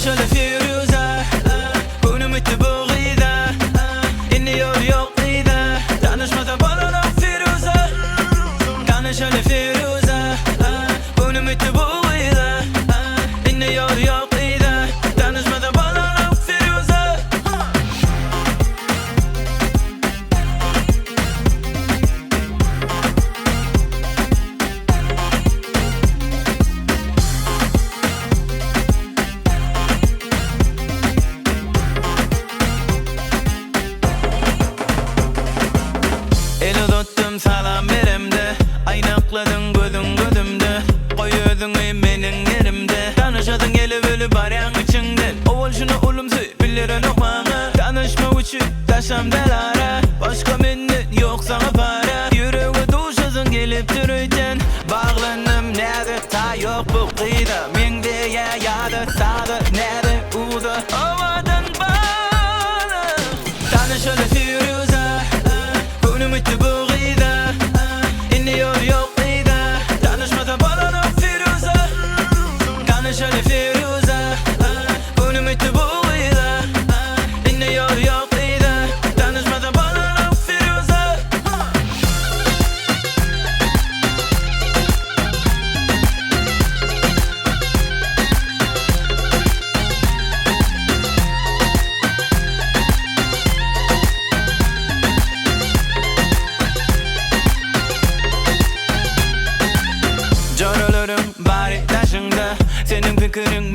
Tanyşaly Firuza, Göwnüm ötdi bu gyza, Indi ýol ýok yza, Tanyşmasa bolanok Firuza. Tanyşaly Firuza, Göwnüm ötdi bu gyza, Indi ýol ýok yza, Tanyşmasa bolanok Firuza. El uzatdym salam beremde Aýnakladyň gözüň gözümde Goý özüňi meniň ýerimde Tanyşasyň gelip ölüp barýaň içiňden Owal şuny ulumsy bildirenok maňa Tanyşmak üçin daşam däl ara Başga menden ýok saňa para Ýürege duşasyň gelipdir öýden Baglandym näze taý ýok bu gyza Meňzeýä ýa-da saza näze uza Owadan bala Tanyşaly Firuza Göwnüm ötdi bu gyza Indi ýol ýok yza Tanyşmasa bolanok Firuza Tanyşaly Firuza Göwnüm ötdi bu gyza Indi ýol ýok yza Tanyşmasa bolanok Firuza. Joralaryň bary daşyňda, Seniň pikiriň.